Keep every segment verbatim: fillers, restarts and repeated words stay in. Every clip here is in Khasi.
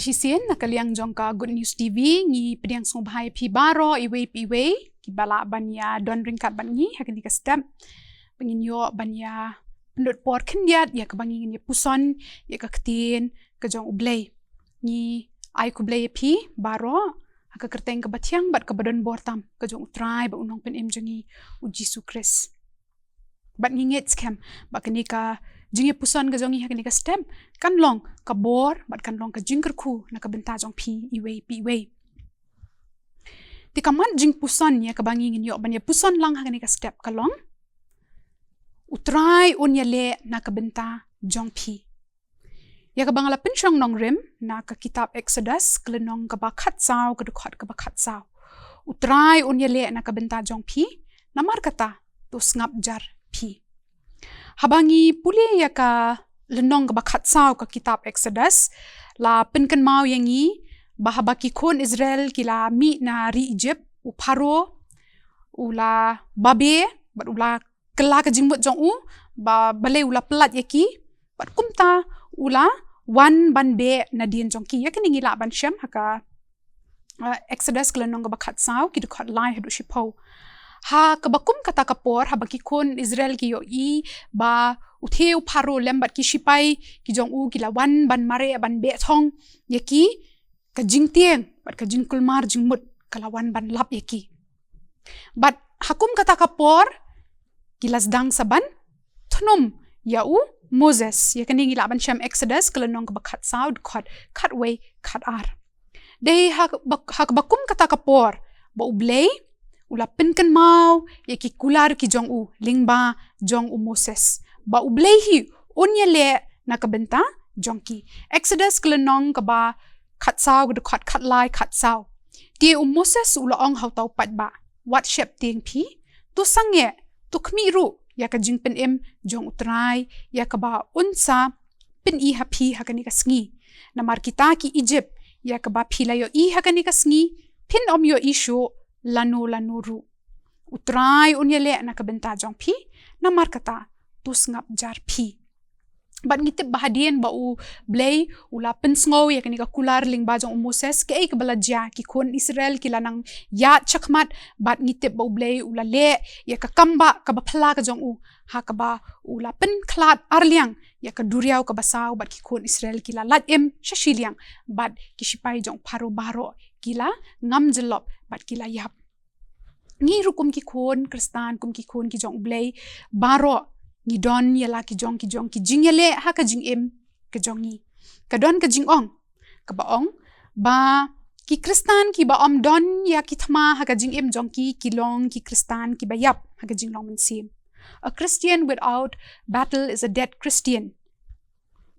Shisien na ka liang jong ka Good News T V, ngi pdiang sngewbha ïa phi baroh iwei pa iwei kiba lah ban ïa don ryngkat bad ngi ha kane ka step, ba ngin ïoh ban ïa pynlut por khyndiat ïa kaba ngin ïa puson ïa ka ktien ka jong U Blei. Ngi ai khublei ïa phi baroh ha ka kyrteng kaba thiang bad kaba don bor tam ka jong U Trai bad U Nongpynim jong ngi, U Jisu Khrist. Bad ngi ngeit skhem ba kane ka jingïapuson ka jong ngi ha kane ka step kan long ka bor bad kan long ka jingkyrkhu na ka bynta jong phi iwei pa iwei. Te ka mat jingpuson ïa kaba ngi ngin ïoh ban ïapuson lang ha kane ka step ka long: U Trai un ïaleh na ka bynta jong phi. Ïa kaba nga la pynshong nongrim na ka kitab Exodus, ka lynnong kaba khatsaw, ka dkhot kaba khatsaw: U Trai un ïaleh na ka bynta jong phi, namar kata to sngap jar phi. Haba ngi pule ïa ka lynnong kaba khatsaw ka kitab Exodus, la pynkynmaw ïa ngi ba haba ki khun Israel ki la mih na ri Egypt, u Pharaoh u la babe bad u la kylla ka jingmut jong u, ba balei u la pyllait ïa ki, bad kumta u la wan ban beh nadien jong ki. Ïa kane ngi lah ban shem ha ka, uh, Exodus ka lynnong kaba khatsaw, ki dkhot lai haduh shiphew. Ha kaba kum kata ka por, haba ki khun Israel ki ïohi ba u the u Pharaoh lem bad ki shipai ki jong u ki la wan ban mareh ban beh thong ïa ki, ka jingtieng bad ka jingkulmar jingmut ka la wan ban lap ïa ki. Bad ha kum kata ka por ki la sdang sa ban thnum ïa u Moses. Ïa kane ngi lah ban shem Exodus ka lynnong kaba khatsaw, dkhot khatwei, khatar. Dei ha ba, ha kaba kum kata ka por ba U Blei u la pynkynmaw ïa ki kular ki jong u lyngba jong u Moses ba U Blei hi un ïaleh na ka bynta jong ki. Exodus ka lynnong kaba khatsaw, ka dkhot khatlai, khatsaw. Te u Moses u la ong ha uta u paidbah: Wat sheptieng phi, to sangeh, to khmih ruh ïa ka jingpynim jong U Trai ïa kaba un sa pyni ha phi ha kane ka sngi. Namar kita ki Egypt ïa kaba phi la ïohi ha kane ka sngi, phin ym ïohi shuh lano lano ruh. U Trai un ïaleh na ka bynta jong phi, namar kata to sngap jar phi. Bad ngi tip ba hadien ba U Blei u la pynsngew ïa kane ka kular lyngba jong u Moses, kaei kaba la jia? Ki khun Israel ki la nang ïaid shakhmat, bad ngi tip ba U Blei u la leh ïa ka kambah kaba phylla ka jong u, ha kaba u la pynkhlad arliang ïa ka duriaw kaba saw, bad ki khun Israel ki la lait im sha shiliang, bad ki shipai jong Pharaoh baroh ki la ngam jyllop bad ki la ïap. Ngi ruh kum ki khun Khristan, kum ki khun ki jong U Blei, baroh ngi don ïa la ki jong ki jong ki jingïaleh ha ka jingim ka jong ngi. Ka don ka jingong kaba ong ba ki Khristan kiba ym don ïa ki thma ha ka jingim jong ki, ki long ki Khristan kiba ïap ha ka jinglong mynsiem. A Christian without battle is a dead Christian.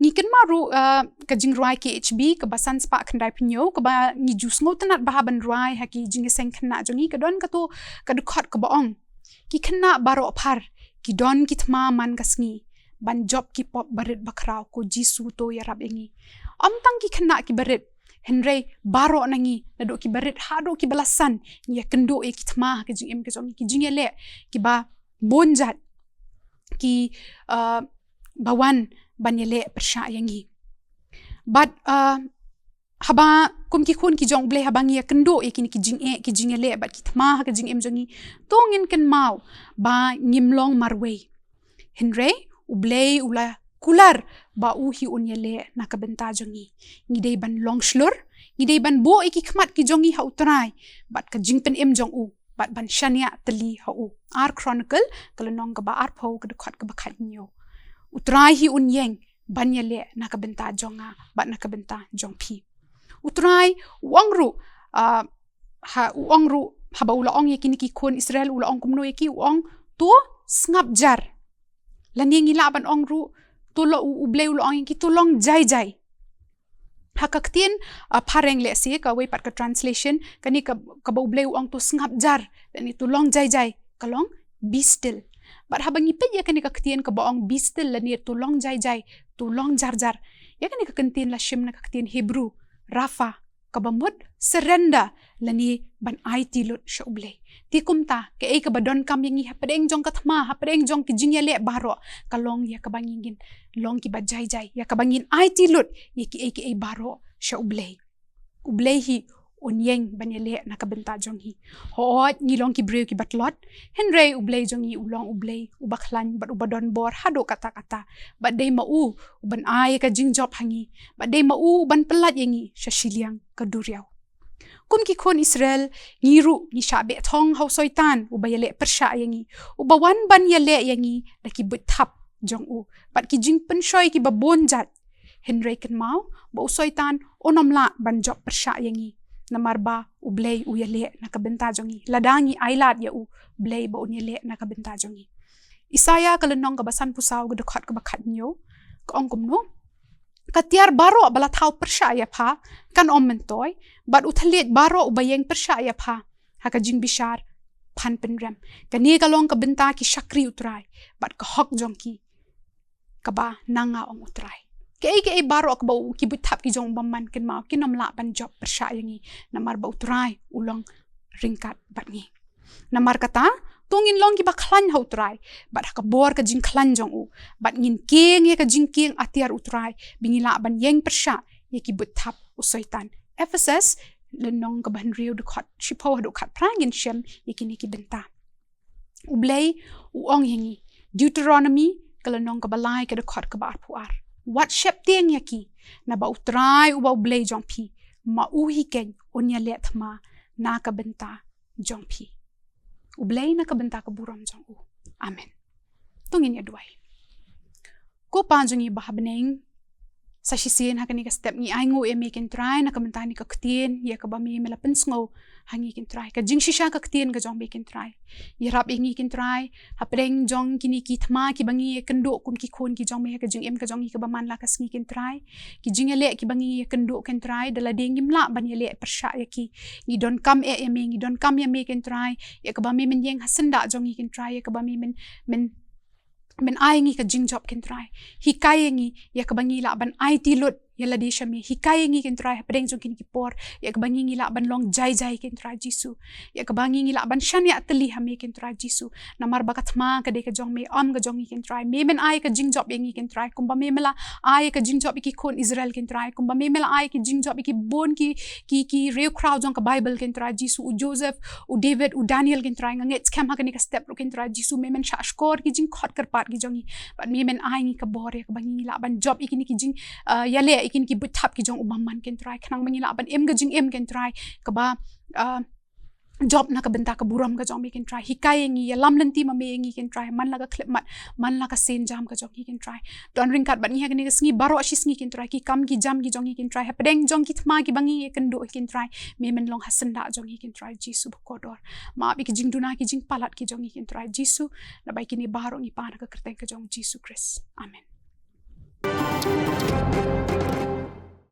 Ngi kynmaw ruh, uh, ka jingrwai K H B kaba san spah khyndai phew hynñiew, kaba ngi ju sngewtynnad bha ban rwai ha ki jingïaseng khynnah jong ngi, ka don kato ka dkhot kaba ong: Ki khynnah baroh phar ki don ki thma man ka sngi ban jop ki pop barit bakhraw, ko Jisu to ïarap ïa ngi. Ym tang ki khynnah ki barit, hynrei baroh na ngi, naduh ki barit haduh kiba la san, ngi ïakynduh ïa ki thma ha ka jingim ka jong ngi, ki jingïaleh kiba bun jait ki, uh, ba wan ban ïaleh pyrshah ïa ngi. Bad, uh, haba kum ki khun ki jong U Blei, haba ngi ïakynduh ïa kine ki jingeh, ki jingïaleh bad ki thma ha ka jingim jong ngi, to ngin kynmaw ba ngim long marwei. Hynrei U Blei u la kular ba u hi un ïaleh na ka bynta jong ngi. Ngi dei ban long shlur, ngi dei ban buh ïa ki khmat ki jong ngi ha U Trai bad ka jingpynim jong u, bad ban shaniah tylli ha u. Ar Chronicle ka lynnong kaba arphew, ka dkhot kaba khathynñiew. U Trai hi un ïeng ban ïaleh na ka bynta jong nga bad na ka bynta jong phi. U Trai u ong ruh, ah, ha, u ong ruh, haba u la ong ïa kine ki khun Israel, u la ong kumno ïa ki? U ong, to sngap jar. Lane ngi lah ban ong ruh, to lo-, U, U Blei u la ong ïa ki, to long jai jai. Ha ka ktien, ah, phareng lehse, kawei pat ka translation, kane ka, kaba U Blei u ong to sngap jar, lane to long jai jai, ka long be still. Bad haba ngi peit ïa kane ka ktien kaba ong be still lane to long jai jai, to long jar jar, ïa kane ka kyntien la shim na ka ktien Hebrew, rapha. kaba mut surrender lane ban aiti lut sha U Blei. Te kumta, kaei kaba donkam ïa ngi hapdeng jong ka thma, hapdeng jong ki jingïaleh baroh, ka long ïa kaba ngi ngin long kiba jai jai, ïa kaba ngin aiti lut ïa kiei kiei baroh sha U Blei. U Blei hi un ïeng ban ïaleh na ka bynta jong ngi. Hooid, ngi long ki briew kiba tlot, hynrei U Blei jong ngi u long U Blei uba khlaiñ bad uba don bor haduh katta katta. Bad dei ma u u ban ai ka jingjop ha ngi, bad dei ma u u ban pyllait ïa ngi sha shiliang ka duriaw. Kum ki khun Israel, ngi ruh ngi shah beh thong ha u Soitan uba ïaleh pyrshah ïa ngi, uba wan ban ïaleh ïa ngi da ki buit thap jong u bad ki jingpynshoi kiba bun jait. Hynrei kynmaw ba u Soitan un ym lah ban jop pyrshah ïa ngi, namar ba U Blei u ïaleh na ka bynta jong ngi. Lada ngi ailad ïa U Blei ba un ïaleh na ka bynta jong ngi. Isaïah ka lynnong kaba sanphew saw, ka dkhot kaba khathynñiew, ka ong kumno: Ka tiar baroh ba la thaw pyrshah ïa pha kan ym myntoi, bad u thylliej baroh uba ïeng pyrshah ïa pha ha ka jingbishar phan pynrem. Kane ka long ka bynta ki shakri U Trai bad ka hok jong ki kaba na nga, ong U Trai. Kaei kaei baroh kaba u, ki buit thap ki jong u bymman, kynmaw, kin ym lah ban jop pyrshah ïa ngi, namar ba U Trai u long ryngkat bad ngi. Namar kata, to ngin long kiba khlaiñ ha U Trai bad ha ka bor ka jingkhlaiñ jong u, bad ngin kieng ïa ka jingkieng atiar U Trai, ba ngin lah ban ïeng pyrshah ïa ki buit thap u Soitan. Ephesus lynnong kaba hynriew, dkhot shiphew haduh khatphra, ngin shem ïa kine ki bynta. U Blei u ong ïa ngi, Deuteronomy ka lynnong kaba lai, ka dkhot kaba arphew ar: Wat sheptieng ïa ki, naba U Trai uba U Blei jong phi, ma u hi keiñ un ïaleh thma na ka bynta jong phi. U Blei na ka bynta ka burom jong u. Amen. To ngin ïa duwai. Ko Pa jong ngi ba ha bneng, sa shisien ha kane ka step ngi ainguh ïa me, kynrad, na ka bynta kane ka ktien ïa kaba me, me la pynsngew ha ngi, kynrad, ka jingshisha ka ktien ka jong me, kynrad. Ïarap ïa ngi, kynrad, hapdeng jong kine ki thma kiba ngi ïakynduh kum ki khun ki jong me ha ka jingim ka jong ngi kaba man la ka sngi, kynrad. Ki jingïaleh kiba ngi ïakynduh, kynrad, da lade ngim lah ban ïaleh pyrshah ïa ki, ngi donkam eh ïa me, ngi donkam ïa me, kynrad, ïa kaba me men ïeng ha syndah jong ngi, kynrad, ïa kaba me men, men men ai ngi ka jingjop, kynrad. Hikai ïa ngi ïa kaba ngi lah ban aiti lut ïa lade sha me. Hikai ïa ngi, kynrad, hapdeng jong kine ki por, ïa kaba ngi, ngi lah ban long jai jai, kynrad Jisu. Ïa kaba ngi, ngi lah ban shaniah tylli ha me, kynrad Jisu. Namar ba ka thma ka dei ka jong me, ym ka jong ngi, kynrad. Me men ai ka jingjop ïa ngi, kynrad, kumba me, me la ai ka jingjop ïa ki khun Israel, kynrad, kumba me, me la ai ka jingjop ïa ki bun ki, ki, ki riewkhraw jong ka Baibl, kynrad Jisu, u Joseph, u David, u Daniel, kynrad. Nga ngeit skhem ha kane ka step ruh, kynrad Jisu, me men shahshkor ki jingkhot kyrpad ki jong ngi, bad me men ai ngi ka bor ïa kaba ngi lah ban jop ïa kine ki jing, ah, ïaleh ïa kine ki buit thap ki jong u bymman, kynrad, khnang ba ngi lah ban im ka jingim, kynrad, kaba, ah, jop na ka bynta ka burom ka jong me, kynrad. Hikai ïa ngi, ïalam lynti ma me ïa ngi, kynrad, man la ka khyllipmat, man la ka sienjam ka jong ngi, kynrad. Don ryngkat bad ngi ha kane ka sngi baroh shi sngi, kynrad, ki kam ki jam ki jong ngi, kynrad, hapdeng jong ki thma kiba ngi ïakynduh, kynrad, me men long ha syndah jong ngi, kynrad Jisu bakordor. Map ïa ki jingduna ki jingpalat ki jong ngi, kynrad Jisu. Naba ïa kine baroh ngi pan ha ka kyrteng ka jong Jisu Khrist. Amen.